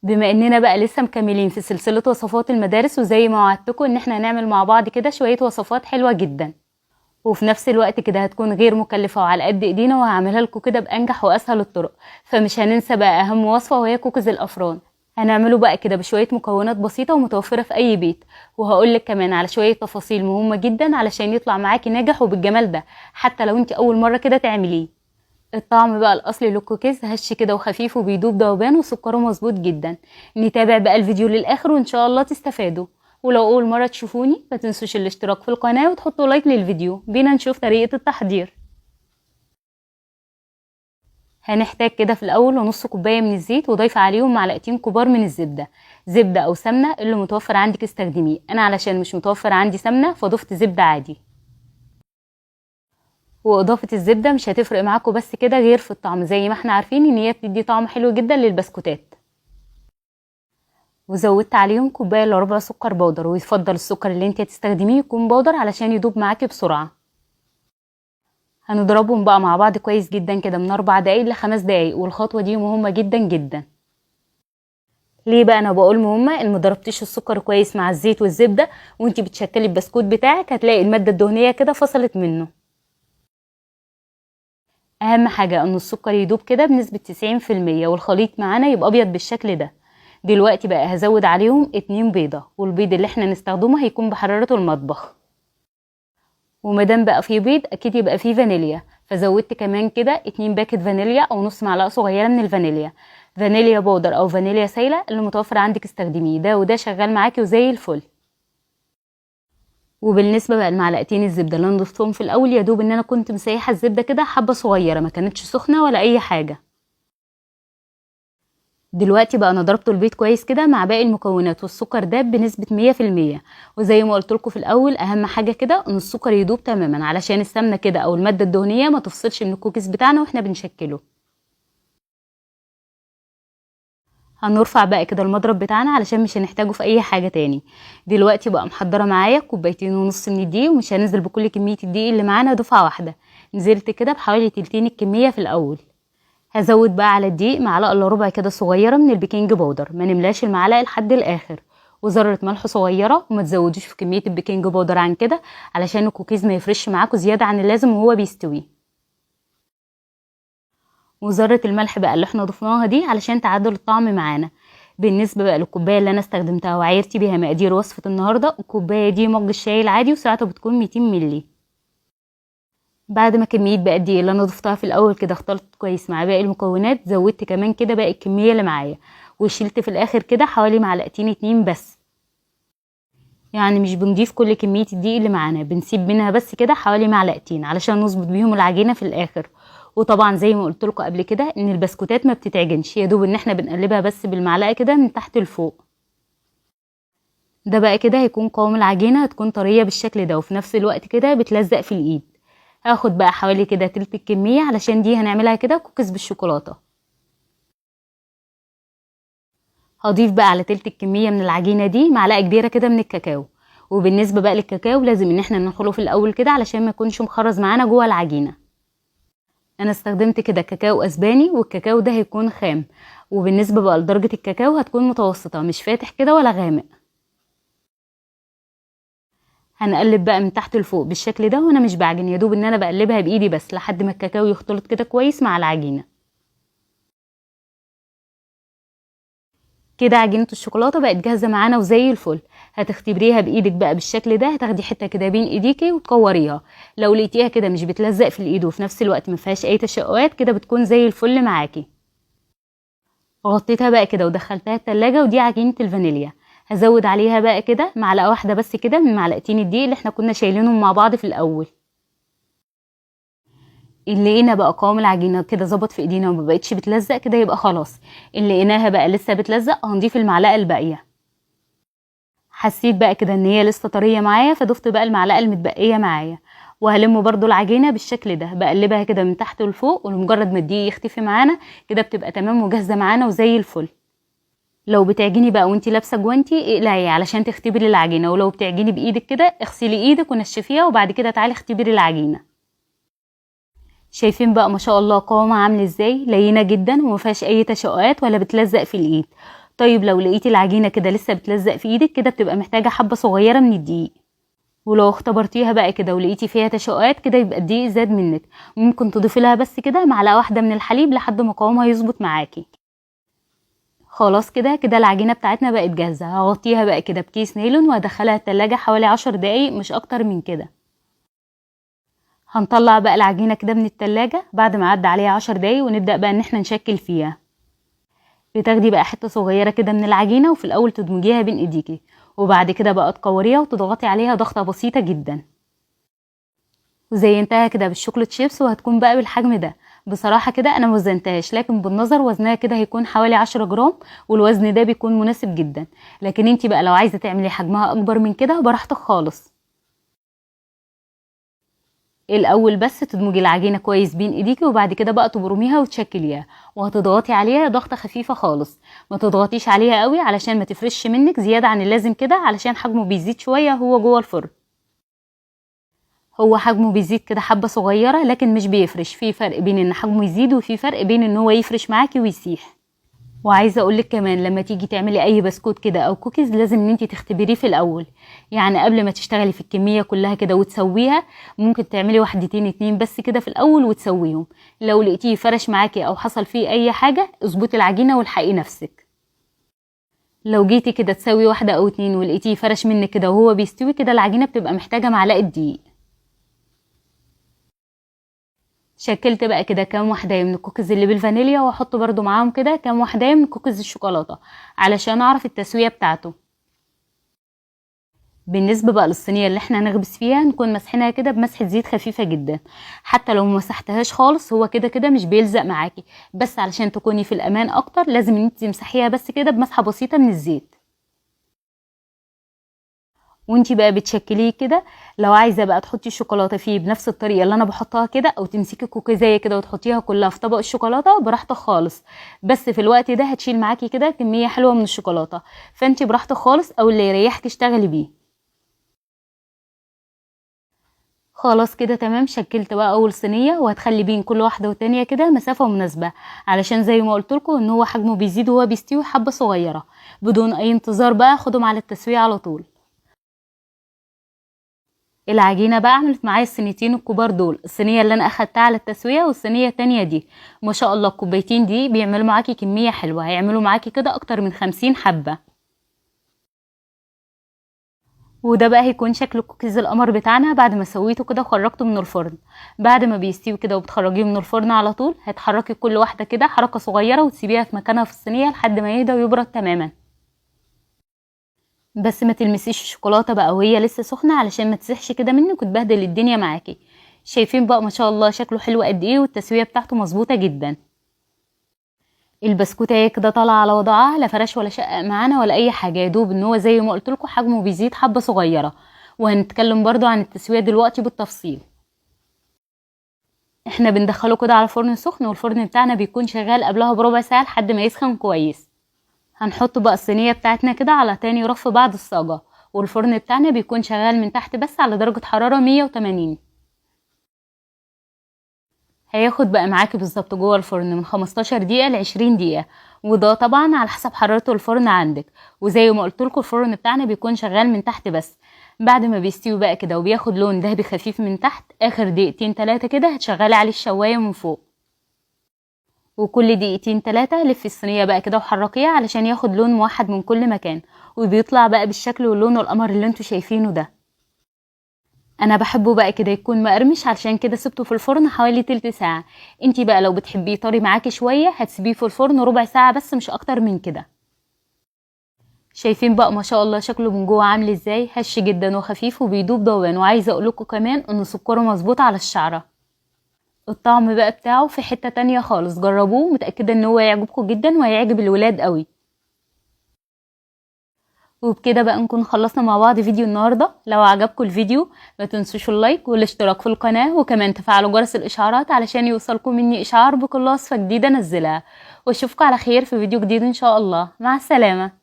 بما اننا بقى لسه مكملين في سلسلة وصفات المدارس، وزي ما وعدتكم ان احنا هنعمل مع بعض كده شوية وصفات حلوة جدا، وفي نفس الوقت كده هتكون غير مكلفة وعلى قد ايدينا، وهعملها لكم كده بانجح واسهل الطرق. فمش هننسى بقى اهم وصفة وهي كوكيز الافران. هنعمله بقى كده بشوية مكونات بسيطة ومتوفرة في اي بيت، وهقول لك كمان على شوية تفاصيل مهمة جدا علشان يطلع معاكي ناجح وبالجمال ده حتى لو انت اول مرة كده تعمليه. الطعم بقى الاصلي للكوكيز هش كده وخفيف وبيدوب ذوبان وسكره مظبوط جدا. نتابع بقى الفيديو للاخر وان شاء الله تستفادوا. ولو اول مرة تشوفوني ما تنسوش الاشتراك في القناة وتحطوا لايك للفيديو. بينا نشوف طريقة التحضير. هنحتاج كده في الاول نص كوباية من الزيت، وضيف عليهم معلقتين كبار من الزبدة، زبدة او سمنة اللي متوفر عندك استخدميه. انا علشان مش متوفر عندي سمنة فضفت زبدة عادي. واضافة الزبدة مش هتفرق معاكم بس كده غير في الطعم، زي ما احنا عارفين ان هي بتدي طعم حلو جدا للبسكوتات. وزودت عليهم كوباية الا ربع سكر بودر، ويفضل السكر اللي انت هتستخدميه يكون بودر علشان يدوب معاكي بسرعة. هنضربهم بقى مع بعض كويس جدا كده من 4 دقايق ل5 دقايق، والخطوة دي مهمة جدا جدا. ليه بقى انا بقول مهمة؟ ان ما ضربتيش السكر كويس مع الزيت والزبدة وانت بتشكلي البسكوت بتاعك هتلاقي المادة الدهنية كده فصلت منه. اهم حاجة ان السكر يدوب كده بنسبة تسعين في المية والخليط معانا يبقى ابيض بالشكل ده. دلوقتي بقى هزود عليهم 2 بيضة، والبيض اللي احنا نستخدمه هيكون بحرارة المطبخ. ومادام بقى فيه بيض اكيد يبقى فيه فانيليا، فزودت كمان كده 2 باكت فانيليا او نص معلقة صغيرة من الفانيليا، فانيليا بودر او فانيليا سايلة اللي متوفر عندك استخدميه، ده وده شغال معاكي وزي الفل. وبالنسبة بقى لمعلقتين الزبدة اللي انا ضفتهم في الاول، يا دوب ان انا كنت مسيحة الزبدة كده حبة صغيرة، ما كانتش سخنة ولا اي حاجة. دلوقتي بقى انا ضربت البيض كويس كده مع باقي المكونات والسكر داب بنسبة مية في المية. وزي ما قلت لكم في الاول اهم حاجة كده ان السكر يدوب تماما علشان السمنة كده او المادة الدهنية ما تفصلش من الكوكيز بتاعنا واحنا بنشكله. هنرفع بقى كده المضرب بتاعنا علشان مش هنحتاجه في اي حاجة تاني. دلوقتي بقى محضرة معايا كوبايتين ونص من الدقيق، ومش هنزل بكل كمية الدقيق اللي معانا دفعة واحدة، نزلت كده بحوالي تلتين الكمية في الاول. هزود بقى على الدقيق معلقة الا ربع كده صغيرة من البيكنج باودر، ما نملاش المعلقة لحد الاخر، وذرة ملح صغيرة، وما تزودوش في كمية البيكنج باودر عن كده علشان الكوكيز ما يفرش معاكم زيادة عن اللازم وهو بيستوي. وذرة الملح بقى اللي احنا ضفناها دي علشان تعدل الطعم معانا. بالنسبة بقى للكوباية اللي انا استخدمتها وعايرتي بيها مقادير وصفة النهاردة، الكوباية دي مج الشاي العادي وسعته بتكون 200 ملي. بعد ما كمية بقى الدقيق اللي انا ضفتها في الاول كده اختلطت كويس مع باقي المكونات، زودت كمان كده باقي الكمية اللي معايا، وشلت في الاخر كده حوالي معلقتين 2 بس. يعني مش بنضيف كل كمية الدقيق اللي معانا، بنسيب منها بس كده حوالي معلقتين علشان نظبط بيهم العجينة في الاخر. وطبعا زي ما قلت لكم قبل كده ان البسكوتات ما بتتعجنش، يا دوب ان احنا بنقلبها بس بالمعلقة كده من تحت لفوق. ده بقى كده هيكون قوام العجينة، هتكون طرية بالشكل ده وفي نفس الوقت كده بتلزق في الايد. هاخد بقى حوالي كده تلت الكمية علشان دي هنعملها كده كوكيز بالشوكولاتة. هضيف بقى على تلت الكمية من العجينة دي معلقة كبيرة كده من الكاكاو. وبالنسبة بقى للكاكاو لازم ان احنا ننخله في الاول كده علشان ما يكونش مخرز معانا جوه العجينة. انا استخدمت كده كاكاو اسباني، والكاكاو ده هيكون خام. وبالنسبة بقى لدرجة الكاكاو هتكون متوسطة، مش فاتح كده ولا غامق. هنقلب بقى من تحت لفوق بالشكل ده، وانا مش بعجن، يا دوب ان انا بقلبها بايدي بس لحد ما الكاكاو يختلط كده كويس مع العجينة. كده عجينة الشوكولاتة بقت جاهزة معانا وزي الفل. هتختبريها بايدك بقى بالشكل ده، هتاخدي حتة كده بين ايديكي وتكوريها. لو لقيتيها كده مش بتلزق في الايد وفي نفس الوقت ما فيهاش اي تشققات كده بتكون زي الفل معاكي. غطيتها بقى كده ودخلتها التلاجة، ودي عجينة الفانيليا. هزود عليها بقى كده معلقة واحدة بس كده من معلقتين الدقيق اللي احنا كنا شايلينهم مع بعض في الأول. اللي لقينا بقى قوام العجينة كده ظبط في ايدينا وما بقتش بتلزق كده يبقى خلاص. اللي لقيناها بقى لسه بتلزق هنضيف المعلقة الباقية. حسيت بقى كده ان هي لسه طرية معايا فضفت بقى المعلقة المتبقية معايا. وهلم برضو العجينة بالشكل ده، بقلبها كده من تحت لفوق، ولمجرد ما الدقيق يختفي معانا كده بتبقى تمام وجاهزة معانا وزي الفل. لو بتعجني بقى وانتي لابسه جوانتي اقلعي علشان تختبري العجينه، ولو بتعجني بايدك كده اغسلي ايدك ونشفيها وبعد كده تعالي اختبري العجينه. شايفين بقى ما شاء الله قوامها عامل ازاي؟ لينه جدا وما فيهاش اي تشققات ولا بتلزق في الايد. طيب لو لقيتي العجينة كده لسه بتلزق في ايدك كده بتبقى محتاجه حبه صغيرة من الدقيق. ولو اختبرتيها بقى كده ولقيتي فيها تشققات كده يبقى الدقيق زاد منك، ممكن تضيفي لها بس كده معلقه واحدة من الحليب لحد ما قوامها يظبط معاكي. خلاص كده كده العجينة بتاعتنا بقت جاهزة. هغطيها بقى كده بكيس نايلون وهدخلها التلاجة حوالي 10 دقايق مش اكتر من كده. هنطلع بقى العجينة كده من التلاجة بعد ما عدى عليها 10 دقايق، ونبدا بقى ان احنا نشكل فيها. بتاخدي بقى حتة صغيرة كده من العجينة، وفي الاول تدمجيها بين ايديكي، وبعد كده بقى تكوريها وتضغطي عليها ضغطه بسيطة جدا. وزينتها كده بال chocolate chips، وهتكون بقى بالحجم ده. بصراحة كده انا ما وزنتهاش، لكن بالنظر وزنها كده هيكون حوالي 10 جرام، والوزن ده بيكون مناسب جدا. لكن انتي بقى لو عايزه تعملي حجمها اكبر من كده براحتك خالص. الاول بس تدمجي العجينة كويس بين ايديكي، وبعد كده بقى تبرميها وتشكليها، وهتضغطي عليها ضغطه خفيفة خالص، ما تضغطيش عليها قوي علشان ما تفرش منك زيادة عن اللازم كده، علشان حجمه بيزيد شوية هو جوه الفرن. هو حجمه بيزيد كده حبه صغيرة لكن مش بيفرش. في فرق بين ان حجمه يزيد وفي فرق بين ان هو يفرش معاكي ويسيح. وعايزه اقولك كمان لما تيجي تعملي اي بسكوت كده او كوكيز لازم ان انتي تختبريه في الاول، يعني قبل ما تشتغلي في الكمية كلها كده وتسويها ممكن تعملي واحدتين اتنين بس كده في الاول وتسويهم. لو لقيتيه فرش معاكي او حصل فيه اي حاجة اظبطي العجينة والحقي نفسك. لو جيتي كده تسوي واحدة او اتنين ولقيتيه فرش منك كده وهو بيستوي كده العجينة بتبقى محتاجه معلقه دقيق. شكلت بقى كده كام واحدة من الكوكيز اللي بالفانيليا، واحط برده معاهم كده كام واحدة من كوكيز الشوكولاتة علشان اعرف التسوية بتاعته. بالنسبة بقى للصينيه اللي احنا هنخبز فيها نكون مسحينها كده بمسحه زيت خفيفة جدا، حتى لو ما مسحتهاش خالص هو كده كده مش بيلزق معاكي، بس علشان تكوني في الامان اكتر لازم ان انت تمسحيها بس كده بمسحه بسيطة من الزيت. وانتي بقى بتشكليه كده، لو عايزه بقى تحطي الشوكولاتة فيه بنفس الطريقة اللي انا بحطها كده، او تمسكي كوكيزايه كده وتحطيها كلها في طبق الشوكولاتة براحتك خالص، بس في الوقت ده هتشيل معاكي كده كمية حلوة من الشوكولاتة، فانتي براحتك خالص او اللي يريحك اشتغلي بيه. خلاص كده تمام. شكلت بقى اول صينية، وهتخلي بين كل واحدة والتانية كده مسافة مناسبة، علشان زي ما قلت لكم ان هو حجمه بيزيد وهو بيستوي حبه صغيرة. بدون اي انتظار بقى خدهم على التسوية على طول. العجينة بقى عملت معايا الصينيتين الكبار دول، الصينية اللي انا اخدتها على التسوية والصينيه التانية دي. ما شاء الله الكوبايتين دي بيعملوا معاكي كمية حلوة، هيعملوا معاكي كده اكتر من 50 حبه. وده بقى هيكون شكل كوكيز القمر بتاعنا بعد ما سويته كده وخرجته من الفرن. بعد ما بيستوي كده وبتخرجيه من الفرن على طول هتحركي كل واحدة كده حركة صغيرة وتسيبيها في مكانها في الصينية لحد ما يهدى ويبرد تماما. بس ما تلمسيش الشوكولاتة بقى وهي لسه سخنة علشان ما تسيحش كده منك وتبهدل الدنيا معاكي. شايفين بقى ما شاء الله شكله حلو قد ايه، والتسويه بتاعته مظبوطة جدا. البسكوته هي كده طالعه على وضعها، لا فرش ولا شقق معانا ولا اي حاجة، يا دوب ان هو زي ما قلت لكم حجمه بيزيد حبه صغيرة. وهنتكلم برضو عن التسوية دلوقتي بالتفصيل. احنا بندخله كده على فرن سخن، والفرن بتاعنا بيكون شغال قبلها بربع ساعة لحد ما يسخن كويس. هنحط بقى الصينية بتاعتنا كده على تاني رف بعد الصاجه، والفرن بتاعنا بيكون شغال من تحت بس على درجه حرارة 180. هياخد بقى معاكي بالظبط جوه الفرن من 15 دقيقة ل 20 دقيقة، وده طبعا على حسب حرارة الفرن عندك. وزي ما قلت لكم الفرن بتاعنا بيكون شغال من تحت بس. بعد ما بيستوي بقى كده وبياخد لون ذهبي خفيف من تحت، اخر دقيقتين تلاتة كده هتشغلي عليه الشوايه من فوق، وكل دقيقتين تلاتة لفي الصينية بقى كده وحركيها علشان ياخد لون موحد من كل مكان، وبيطلع بقى بالشكل واللون والقمر اللي انتوا شايفينه ده. انا بحبه بقى كده يكون مقرمش، علشان كده سبته في الفرن حوالي تلت ساعة. انتي بقى لو بتحبيه طري معاكي شوية هتسيبيه في الفرن ربع ساعة بس، مش اكتر من كده. شايفين بقى ما شاء الله شكله من جوه عامل ازاي، هش جدا وخفيف وبيدوب دوبان. وعايزه اقولكم كمان ان سكره مظبوط على الشعرة. الطعم بقى بتاعه في حتة تانية خالص، جربوه متأكدة ان هو يعجبكم جدا وهيعجب الولاد قوي. وبكده بقى نكون خلصنا مع بعض فيديو النهارده. لو عجبكم الفيديو ما تنسوش اللايك والاشتراك في القناة، وكمان تفعلوا جرس الاشعارات علشان يوصلكم مني اشعار بكل وصفة جديدة انزلها. واشوفكم على خير في فيديو جديد ان شاء الله. مع السلامة.